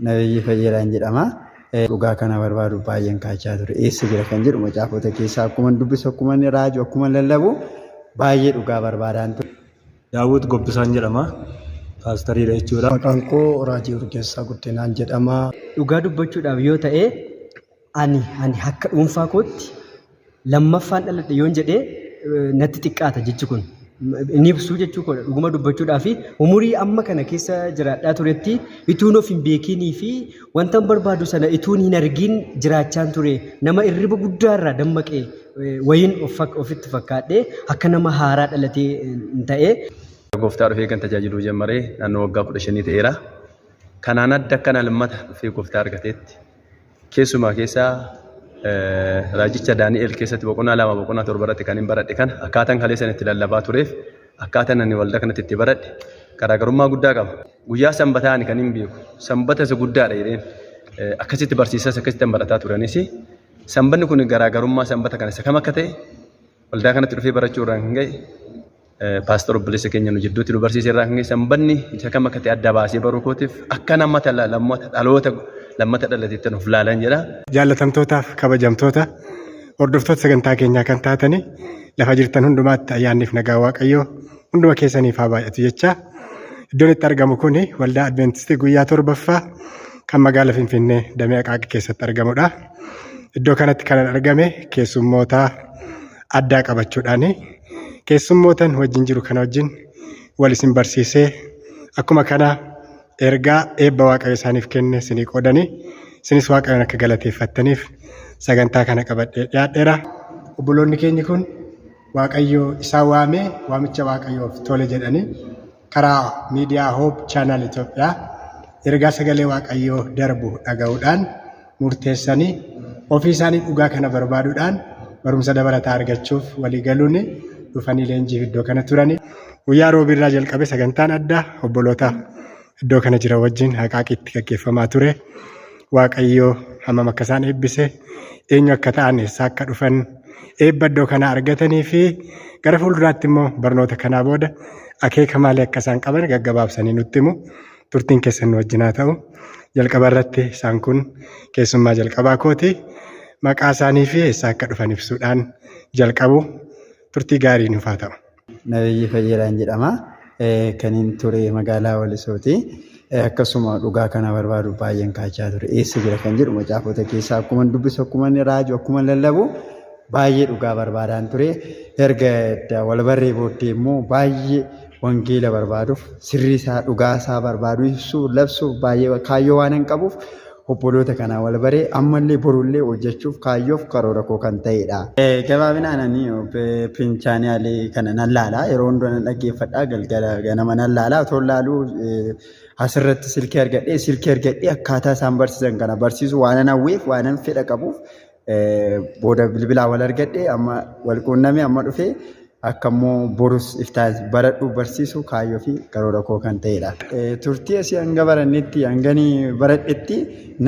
Nabiyyii Fayyeeraan jedhama. Dhugaa kana barbaadu baay'een kaachaa ture. Eessa jira kan jedhu macaafota keessaa akkuma dubbisu, akkuma raaju, akkuma lallabu baay'ee dhugaa barbaadaan ture. Daawwit Gobbisaan jedhama. Paastariidha jechuudha. Maqaan koo Raajii Urgeessaa Guddinaan jedhama. Dhugaa dubbachuudhaaf yoo ta'e, ani akka dhuunfaa kootti lammaffaan dhaladhe yoon jedhee natti xiqqaata jechi kun. Inni ibsuu jechuu koodha. Dhuguma dubbachuudhaaf umurii amma kana keessa jiraadhaa turetti ituun of hin beekinii fi wanta barbaadu sana ituun hin argin jiraachaan ture. Nama irriba guddaarraa dammaqee wayiin ofitti fakkaadhee akka nama haaraa dhalatee hin ta'e. Gooftaa dhufee kan tajaajiluu jammaree naannoo waggaa 15 ta'eera. Kanaan adda akkana lammata dhufee gooftaa argateetti. Keessumaa keessaa raajicha Daani'el keessatti boqonnaa 2 boqonnaa 7 irratti kan hin baradhe kana akkaataan kaleessan itti lallabaa tureef akkaataan ani waldaa kanatti itti baradhe garaagarummaa guddaa qaba. Guyyaa sanbataa ani kan hin beeku sanbata isa guddaadha jedheen akkasitti barsiisas akkasitti barataa turanis sanbanni kun garaagarummaa sanbata kana isa kam akka ta'e waldaa kanatti dhufee barachuu irraan kan ga'e paastor obboleessa keenya nu jidduutti nu barsiise irraa kan ga'e sanbanni isa kam akka ta'e adda baasee baruu kootiif akka nama lammata dhaloota lammata dhalateetti nuuf laalan jedha. Jaallatamtootaaf kabajamtoota hordoftoota sagantaa keenyaa kan taatanii lafa jirtan hundumaatti ayyaanniif nagaa Waaqayyoo hunduma keessaniif haa baay'atu jecha, iddoon itti argamu kun waldaa Adventistii guyyaa torbaffaa kan magaala Finfinnee damee Aqaaqii keessatti argamudha. Iddoo kanatti kan argame keessummoota addaa qabachuudhaani, keessummootan wajjin jiru kana wajjin wal isin barsiisee, akkuma kana ergaa eebba Waaqayyo isaaniif kenne isinii qoodanii isinis Waaqayyoon akka galateeffattaniif sagantaa kana qabadhee dhiyaadheera. Obboloonni keenyi kun Waaqayyo isaan waamee waamicha Waaqayyoof tole jedhanii karaa miidiyaa Hope Channel Itoophiyaa ergaa sagalee Waaqayyoo darbu dhaga'uudhaan murteessanii, ofii isaanii dhugaa kana barbaaduudhaan barumsa dabalataa argachuuf walii galuun dhufanii leenjiif iddoo kana turani. Guyyaa roobiirraa jalqabe sagantaan addaa obboloota iddoo kana jiran wajjin Haqaaqiitti gaggeeffamaa ture. Waaqayyoo hammam akka isaan eebbise, eenyu akka ta'an, eessaa akka dhufan, eebba iddoo kanaa argatanii fi gara fuulduraatti immoo barnoota kanaa booda akeeka maalii akka isaan qaban gaggabaabsanii nutti himu. Turtiin keessan nu wajjin haa ta'u. Jalqaba irratti isaan kun keessummaa jalqabaa kooti. Maqaa isaanii fi eessaa akka dhufan ibsuudhaan jalqabu. Turtii gaarii nuuf haa ta'u. Nabiyyii Fayyeeraan jedhama. Kan hin ture magaalaa Walisooti. Akkasuma dhugaa kana barbaadu baay'een kaachaa ture. Eessa jira kan jedhu macaafota keessaa akkuma dubbisu, akkuma raaju, akkuma lallabu baay'ee dhugaa barbaadaan ture. Erga wal barree booddee immoo baay'ee wangeela barbaaduuf, sirrii isaa, dhugaa isaa barbaadu ibsuu, labsuuf baay'ee kaayyoo waan hin qabuuf obboloota kanaa wal baree ammallee borullee hojjechuuf kaayyoof karoora koo kan ta'edha. Gabaabinaan ani pinchaaniyaalee kana nan laala. Yeroo hundaa nan dhaggeeffadha. Galgala ganama nan laala. Otoo laaluu asirratti silkii argadhee akkaataa isaan barsiisan kana barsiisu waan hawweef, waan fedha qabuuf, booda bilbilaa wal argadhee amma wal quunnamee amma dhufee akka immoo borus iftaan baradhu barsiisu kaayyoo fi karoora koo kan ta'edha. Turtii asii hanga barannetti, hanganii baradhetti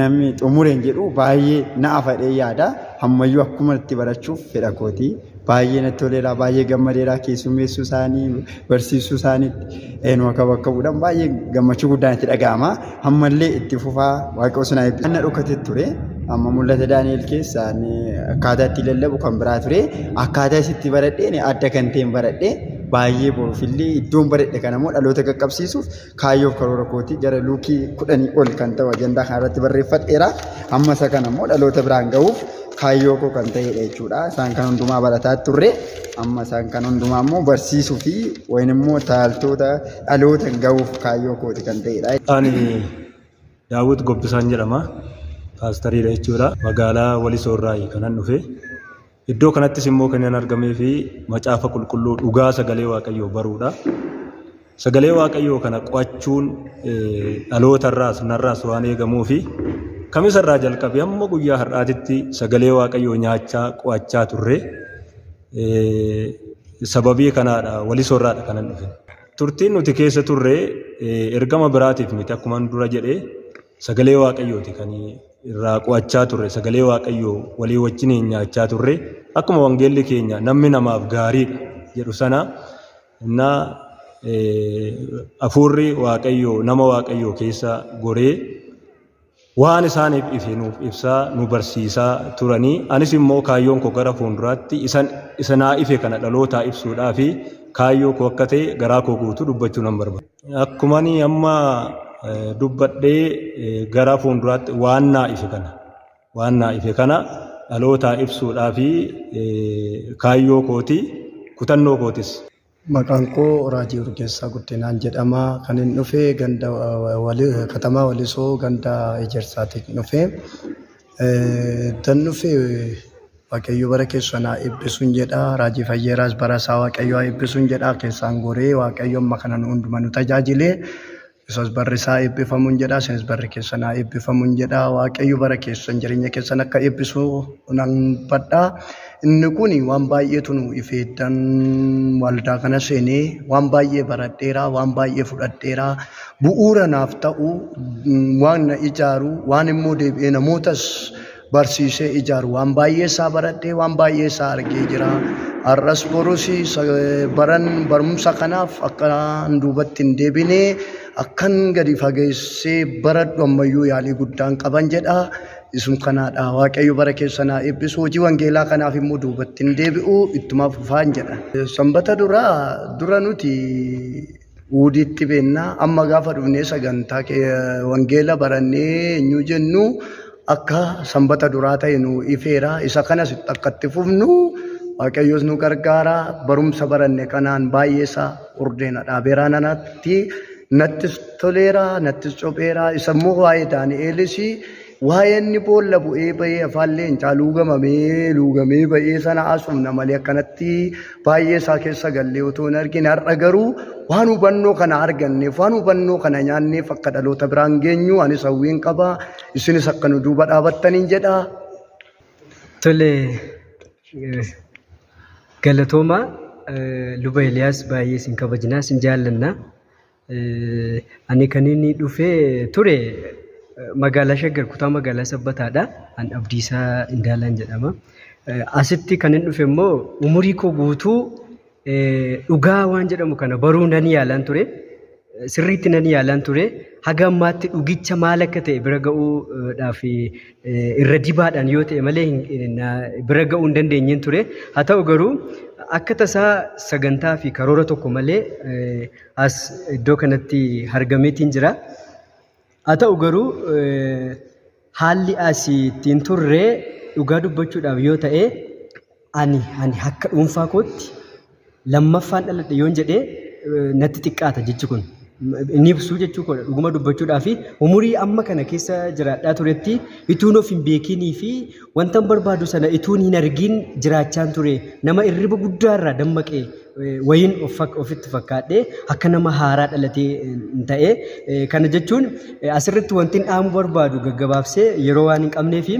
namni xumureen jedhu baay'ee na afadhee yaada. Ammayyuu akkuma itti barachuuf fedha kooti. Baay'ee natti toleera, baay'ee gammadeera. Keessummeessuu isaanii, barsiisuu isaaniitti eenyu akka bakka bu'uudhaan baay'ee gammachuu guddaan itti dhaga'ama. Ammallee itti fufaa, Waaqayyo sinaa eebbisu. Anna dhokatee ture. Amma mul'ata Daani'el keessa akkaataa itti lallabu kan biraa ture. Akkaataa isitti baradheen adda kan ta'een baradhee baay'ee boruufillee iddoon baradhe kana immoo dhaloota qaqqabsiisuuf kaayyoof karoora kootii gara luukii 10 ol kan ta'u ajandaa kana irratti barreeffadheera. Amma isa kana immoo dhaloota biraan gahuuf kaayyoo koo kan ta'edha jechuudha. Isaan kan hundumaa barataa turre, amma isaan kan hundumaa immoo barsiisuu fi wayin immoo taaltoota dhaloota gahuuf kaayyoo kooti kan ta'edha. Ani Daawwit Gobbisaan jedhama. Paastariidha jechuudha. Magaalaa Walisoo irraa kanan dhufe. Iddoo kanattis immoo kan inni argamee fi macaafa qulqulluu dhugaa sagalee Waaqayyoo baruudha. Sagalee Waaqayyoo kana qo'achuun dhalootarraas narraas waan eegamuu fi kamisarraa jalqabee hamma guyyaa har'aatitti sagalee Waaqayyoo nyaachaa qo'achaa turre. Sababii kanaadha Walisoorraadha kanan dhufe. Turtiin nuti keessa turre ergama biraatiif miti, akkuma dura jedhee sagalee Waaqayyooti kan irraa qo'achaa turre, sagalee Waaqayyoo walii wajjiniin nyaachaa turre. Akkuma wangeelli keenya namni namaaf gaariidha jedhu sana, innaa hafuurri Waaqayyoo nama Waaqayyoo keessa goree Waan isaaniif ife nuuf ibsaa, nu barsiisaa turanii. Anis immoo kaayyoon koo gara fuulduraatti isan isa naa ife kana dhalootaa ibsuudhaa fi kaayyoo koo akka ta'e garaa koo guutuu dubbachuu nan barbaada. Akkuma ani amma dubbadhee gara fuulduraatti waan naa ife kana waan naa ife kana dhalootaa ibsuudhaa fi kaayyoo kooti, kutannoo kootis. Maqaan koo Raajii Urgeessaa Guddinaan jedhama. Kan hin dhufe ganda katamaa Walisoo ganda Ejersaatiin dhufe. Dan dhufe Waaqayyo bara keessan haa eebbisuun jedha. Raajii Fayyeeraas bara isaa Waaqayyo haa eebbisuun jedha. Keessaan goree Waaqayyo amma kana nu hunduma nu tajaajile. Isas barri isaa eebbifamuun jedha. Isinis barri keessan haa eebbifamuun jedha. Waaqayyo bara keessan jireenya keessan akka eebbisu nan dubbadha. Inni kun waan baay'eetu nu ifeeddan waldaa kana seenee waan baay'ee baradheera, waan baay'ee fudhadheera. Bu'uura naaf ta'u, waan na ijaaru, waan immoo deebi'ee namootas barsiisee ijaaru waan baay'ee isaa baradhee waan baay'ee isaa argee jira. Har'as borus baran barumsa kanaaf akka duubatti hin deebine akkan gadi fageessee baradhu ammayyuu yaalii guddaan qaban jedha. Isum kanaadha. Waaqayyo bara keessan haa eebbisu. Hojii wangeelaa kanaaf immoo duubatti hin deebi'u ittuma fufaan jedha. Sanbata duraa dura nuti Wuudiitti beenna. Amma gaafa dhufnee sagantaa wangeela barannee eenyu jennu akka sanbata duraa ta'e nu ifeera. Isa kanas akka itti fufnu Waaqayyos nu gargaara. Barumsa baranne kanaan baay'ee isaa hordeena dhaabeeraa nanatti nattis toleera, nattis copheera. Isa immoo waa'ee Daani'eelis Waa'ee inni boolla bu'ee ba'ee afaan leencaa luugamamee luugamee ba'ee sana haasofna malee akkanatti baay'ee isaa keessa gallee otoo hin argine har'a garuu waan hubannoo kana arganneef waan hubannoo kana nyaanneef akka dhaloota biraan geenyu anis hawwiin qaba isinis akka nu duuba dhaabattaniin jedha. Tole galatoomaa luba Eeliyaas baay'ee isin kabajnaa isin jaallanna. Ani kan inni dhufee ture magaalaa Shaggar kutaa magaalaa Sabbataadha. An Abdiisaa Indaalaan jedhama. Asitti kan inni dhufe immoo umurii koo guutuu dhugaa waan jedhamu kana baruu nan yaalaan ture. Sirriitti nan yaalaan ture. Haga ammaatti dhugicha maal akka ta'e bira ga'uudhaaf irra dibaadhaan yoo ta'e malee bira ga'uu hin dandeenyeen ture. Haa ta'u garuu akka tasaa sagantaa fi karoora tokko malee as iddoo kanatti argameetiin jira. Haa ta'u garuu haalli as ittiin turre dhugaa dubbachuudhaaf yoo ta'e ani ani akka dhuunfaa kootti lammaffaan dhaladhe yoon jedhee natti xiqqaata jechi kun. Inni ibsuu jechuu koodha dhuguma dubbachuudhaaf umurii amma kana keessa jiraadhaa turetti ituun of hin beekinii fi wantan barbaadu sana ituun hin argin jiraachaan ture nama irriba guddaa irraa dammaqe wayiin ofitti fakkaadhee akka nama haaraa dhalatee hin ta'e. Kana jechuun asirratti wanti dhaamu barbaadu gaggabaabsee yeroo waan hin qabneefi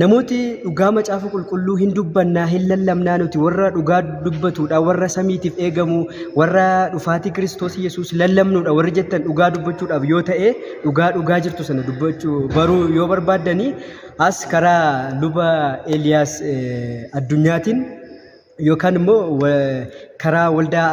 namooti dhugaa macaafa qulqulluu hin dubbannaa hin lallabnaa nuti warra dhugaa dubbatuudha warra samiitiif eegamu warra dhufaatii Kiristoos Yesuus lallabnuudha warri jettan dhugaa dubbachuudhaaf yoo ta'e dhugaa dhugaa jirtu sana dubbachuu baruu yoo barbaaddanii as karaa luba Eeliyaas addunyaatiin yookaan immoo karaa waldaa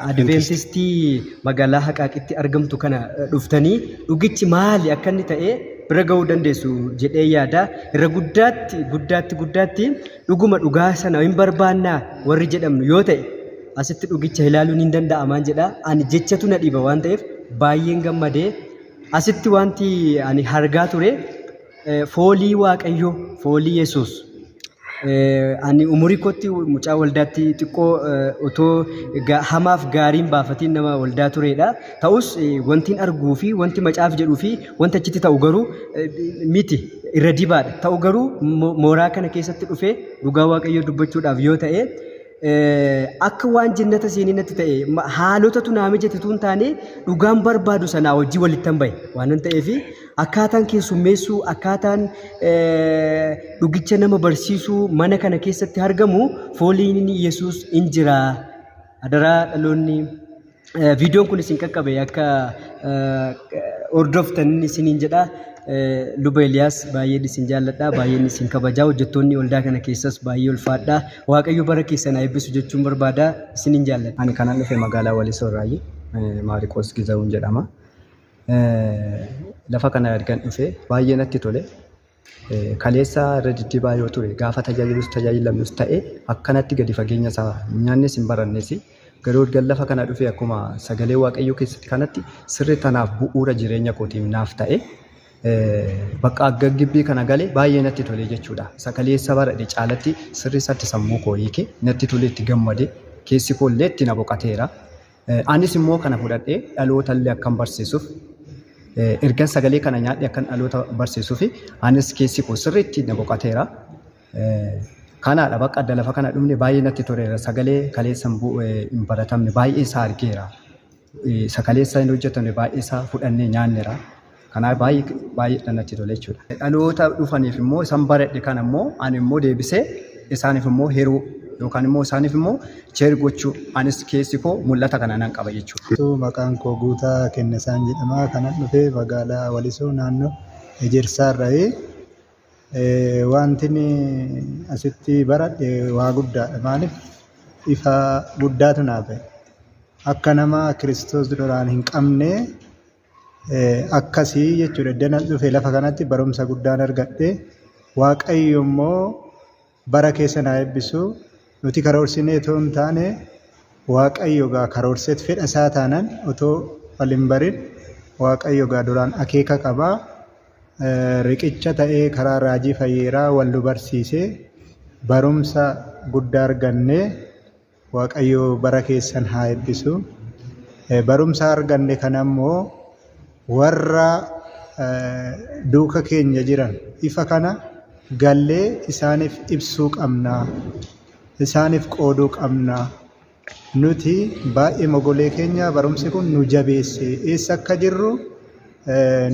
Adventistii magaalaa Haqaaqitti argamtu kana dhuftanii dhugichi maali akka inni ta'e bira ga'uu dandeessu jedhee yaada. Irra guddaatti guddaatti guddaatti dhuguma dhugaa sana hin barbaannaa warri jedhamnu yoo ta'e asitti dhugicha ilaaluun hin danda'amaan jedha. Ani jechatu na dhiba waan ta'eef baay'een gammadee asitti wanti ani argaa ture foolii Waaqayyoo, foolii Yesuus. Ani umurii kootti mucaa waldaatti xiqqoo otoo hamaaf gaariin baafatiin nama waldaa turedha. Ta'us wanti arguu fi wanti macaaf jedhuu fi wanti achitti ta'u garuu miti irra dibaadha. Ta'u garuu mooraa kana keessatti dhufee dhugaa Waaqayyoo dubbachuudhaaf yoo ta'e akka waan jannata seenee natti ta'e haalotatu naa mijate tuun taane dhugaan barbaadu sanaa hojii walittan bahe waanan ta'eef akkaataan keessummeessuu akkaataan dhugicha nama barsiisuu mana kana keessatti argamu fooliin Yesuus in jira. Adaraa dhaloonni viidiyoon kun isin qaqqabe akka hordoftan isiniin jedha. Luba Eliyaas baay'een isin jaalladha, baay'een isin kabaja. Hojjettoonni waldaa kana keessas baay'ee ulfaadha. Waaqayyo bara keessan haa eebbisu jechuun barbaada. Isinin jaalladha. Ani kanan dhufe magaalaa Walisoo irraayi. Maariqoos Gizawuun jedhama. Lafa kana ergan dhufee baay'ee natti tole. Kaleessa irra diddibaa yoo ture gaafa tajaajilus tajaajilamnus ta'e akkanatti gadi fageenya isaa hin nyaannes hin barannes. Garuu ergan lafa kana dhufee akkuma sagalee Waaqayyoo keessatti kanatti sirri tanaaf bu'uura jireenya kootiif naaf ta'e. Bakka akka gibbii kana gale baay'ee natti tole jechuudha. Isa kaleessa baradhe caalatti sirri isaatti sammuu koo hiike natti tole itti gammade keessi koo illee itti na boqateera. Anis immoo kana fudhadhee dhaloota illee akkan barsiisuuf ergan sagalee kana nyaadhee akkan dhaloota barsiisuuf anis keessi koo sirriitti na boqateera. Kanaadha bakka adda lafa kana dhumne baay'ee natti toleera. Sagalee kaleessa hin baratamne baay'ee isaa argeera. Isa kaleessa hin hojjetamne baay'ee isaa fudhannee nyaanneera. Kanaaf baay'ee baay'ee natti tole jechuudha. Dhaloota dhufaniif immoo isan baradhe kana immoo ani immoo deebisee isaaniif immoo hiruu yookaan immoo isaaniif immoo cheer gochuu anis keessi koo mul'ata kana nan qaba jechuudha. Maqaan koo Guutaa Kennesaan jedhama. Kanan dhufe magaalaa Walisoo naannoo Ejersaa irraayi. Wantin asitti baradhe waa guddaadha. Maaliif ifa guddaatu naa ba'e. Akka nama Kiristoos duraan hin qabne akkasii jechuudha. Eddan as dhufe lafa kanatti barumsa guddaan argadhe. Waaqayyo immoo bara keessa naa eebbisu. Nuti karoorsinee otoo hin taane Waaqayyo gaa karoorseet fedha isaa taanan otoo wal hin barin Waaqayyo gaa duraan akeeka qaba. Riqicha ta'ee karaa Raajii Fayyeeraa wal nu barsiise. Barumsa guddaa arganne. Waaqayyo bara keessan haa eebbisu. Barumsa arganne kana immoo warra duuka keenya jiran ifa kana gallee isaaniif ibsuu qabna. Isaaniif qooduu qabna. Nuti baay'ee mogolee keenya barumsi kun nu jabeesse. Eessa akka jirru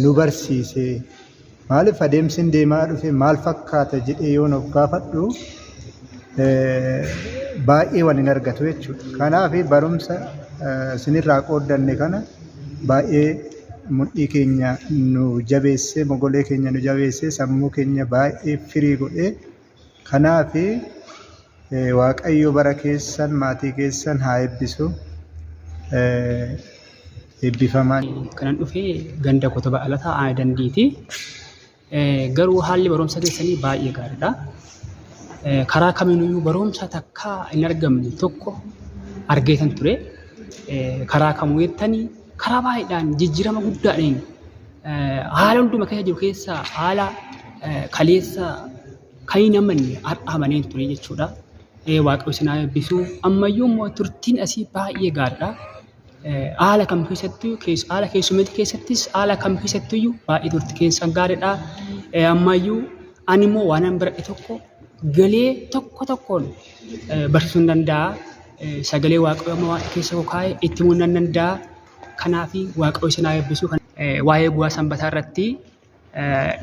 nu barsiise. Maaliif adeemsi deemaa dhufe maal fakkaata jedhee yoon of gaafadhu baay'ee wal hin argatu jechuudha. Kanaaf barumsa isinirraa qooddanne kana baay'ee mudhii keenya nu jabeesse, mogolee keenya nu jabeesse, sammuu keenya baay'ee firii godhee kanaaf Waaqayyo bara keessan maatii keessan haa eebbisu. Eebbifamaa. Kanan dhufe ganda Kotoba Alataa Aanaa Dandiiti. Garuu haalli barumsa keessanii baay'ee gaariidha. Karaa kamiiniyyuu barumsa takkaa hin argamne tokko argeetan ture. Karaa kamuu jettanii karaa baay'eedhaan jijjiirama guddaadhaan haala hunduma keessa jiru keessaa haala kaleessa kan hin amanne har'a amaneen ture jechuudha. Waaqayyo isin haa eebbisu. Ammayyuu immoo turtiin asii baay'ee gaariidha. Haala kam keessattuu haala keessummeetii keessattis haala kam keessattuyyuu baay'ee turtii keessan gaariidha. Ammayyuu ani immoo waanan baradhe tokko galee tokko tokkoon barsiisuu hin danda'a. Sagalee Waaqayyoo amma waan keessa koo kaa'e itti himuu nan danda'a. Kanaaf Waaqayyo isin haa eebbisu. Waa'ee guyyaa sanbataa irratti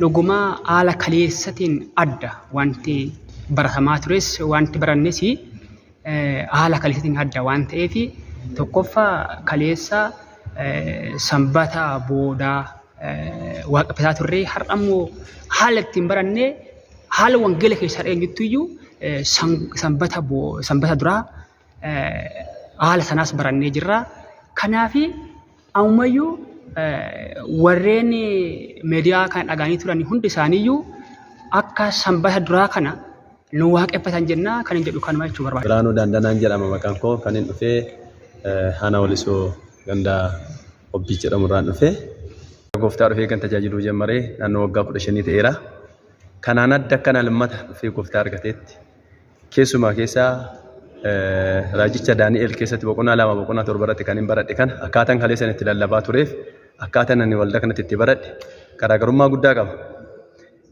Dhuguma haala kaleessatiin adda wanti baratamaa tures wanti barannes haala kaleessatiin adda waan ta'eef tokkoffaa kaleessa sanbata boodaa waaqeffataa turre har'a immoo haala ittiin baranne haala wangeela keessaa eenyuttuyyuu sanbata sanbata duraa haala sanaas barannee jirra. Kanaaf ammayyuu warreen miidiyaa kana dhaga'anii turan hundi isaaniiyyuu akka sanbata duraa kana nu waaqeffatan jenna kan hin jedhu kanuma jechuu barbaada. Biraanuu Daandanaan jedhama maqaan koo kan hin dhufee Aanaa Walisoo ganda Obbii jedhamu irraan dhufe. Gooftaa dhufee kan tajaajiluu jammaree naannoo waggaa 15 ta'eera. Kanaan adda akkan lammata dhufee gooftaa argateetti Keessumaa keessaa raajicha Daani'el keessatti boqonnaa 2 boqonnaa 7 irratti kan hin baradhe kana akkaataan kaleessan itti lallabaa tureef akkaataan ani waldaa kanatti itti baradhe garaagarummaa guddaa qaba.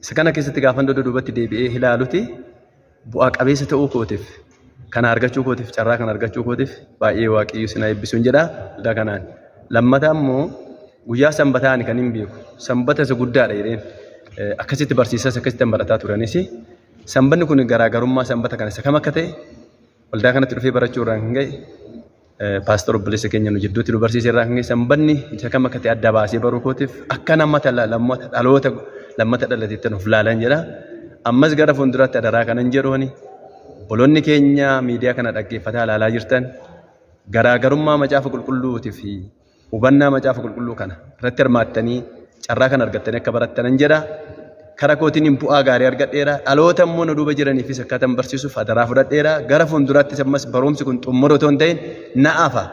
Isa kana keessatti gaafan dugda duubatti deebi'ee ilaaluti bu'aa qabeessa ta'uu kootiif kana argachuu kootiif carraa kana argachuu kootiif baay'ee waaqayyo isin haa eebbisuun jedha waldaa kanaan. Lammataa immoo guyyaa sanbataa ani kan hin beeku sanbata isa guddaadha jedheen akkasitti barsiisas akkasitti barataa turanis Sanbanni kun garaagarummaa sanbata kana isa kam akka ta'e waldaa kanatti dhufee barachuu irraan kan ga'e paastor obboleessa keenya nu jidduutti nu barsiise irraan kan ga'e sanbanni isa kam akka ta'e adda baasee baruu kootiif akka nama lammata dhaloota lammata dhalateetti nuuf laalan jedha. Ammas gara fuulduraatti adaraa kanan jedhu ani obboloonni keenya miidiyaa kana dhaggeeffataa ilaalaa jirtan garaagarummaa macaafa qulqulluutii fi hubannaa macaafa qulqulluu kana irratti hirmaattanii Carraa kana argattanii akka barattanan jedha. Kara kootiin bu'aa gaarii argadheera. Dhaloota immoo nu duuba jiraniifis akkaataan barsiisuuf adaraa fudhadheera. Gara fuulduraattis ammas barumsi kun xumura otoo hin ta'in na hafa.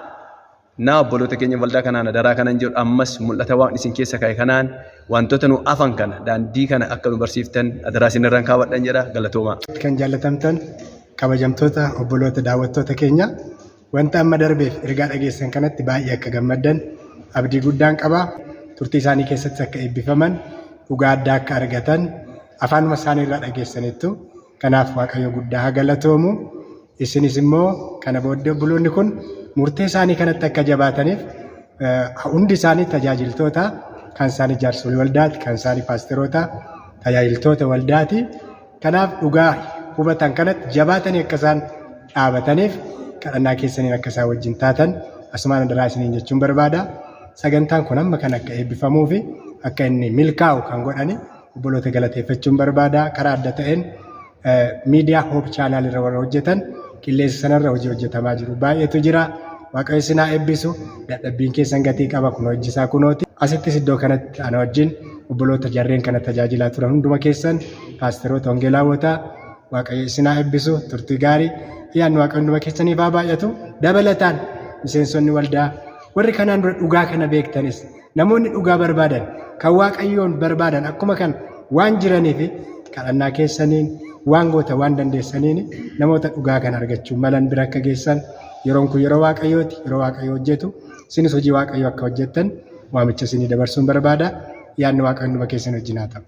Naa obboloota keenya waldaa kanaan adaraa kanan jedhu ammas mul'ata waaqni isin keessa kaa'e kanaan wantoota nu hafan kana daandii kana akka nu barsiiftan adaraa isin irraan kaawwadhan jedha galatoomaa. Kan jaallatamtan kabajamtoota obboloota daawwattoota keenya wanta amma darbeef ergaa dhageessan kanatti baay'ee akka gammaddan abdii guddaan qaba. Turtii isaanii keessatti akka eebbifaman dhugaa addaa akka argatan afaanuma isaanii irraa dhageessanittu. Kanaaf Waaqayyo guddaa haa galatoomu. Isinis immoo kana booddee obboloonni kun murtee isaanii kanatti akka jabaataniif hundi isaanii tajaajiltoota kan isaanii jaarsolii waldaati, kan isaanii paasteroota, tajaajiltoota waldaati. Kanaaf dhugaa hubatan kanatti jabaatanii akka isaan dhaabataniif kadhannaa keessaniin akka isaan wajjin taatan asumaan adaraa isiniin jechuun barbaada. Sagantaan kun amma kan akka eebbifamuu fi akka inni milkaa'u kan godhani obboloota galateeffachuun barbaada. Karaa adda ta'een miidiyaa Hope Channel irra warra hojjetan qilleensa sanarra hojii hojjetamaa jiru baay'eetu jira. Waaqayyo isin haa eebbisu. Dadhabbiin keessan gatii qaba kun hojjisaa kunooti. Asittis iddoo kanatti ana wajjin obboloota jarreen kana tajaajilaa turan hunduma keessan paasteroota wangeelaawwota Waaqayyo isin haa eebbisu. Turtii gaarii ayyaanni Waaqayyo hunduma keessaniif haa baay'atu. Dabalataan miseensonni waldaa warri kanaan dura dhugaa kana beektanis namoonni dhugaa barbaadan kan Waaqayyoon barbaadan akkuma kan waan jiraniif kadhannaa keessaniin waan goota waan dandeessaniin namoota dhugaa kana argachuu malan bira akka geessan yeroon kun yeroo Waaqayyooti yeroo Waaqayyo hojjetu isinis hojii Waaqayyoo akka hojjettan waamicha isinii dabarsuun barbaada. Yaadni Waaqayyo hunduma keessan wajjin haa ta'u.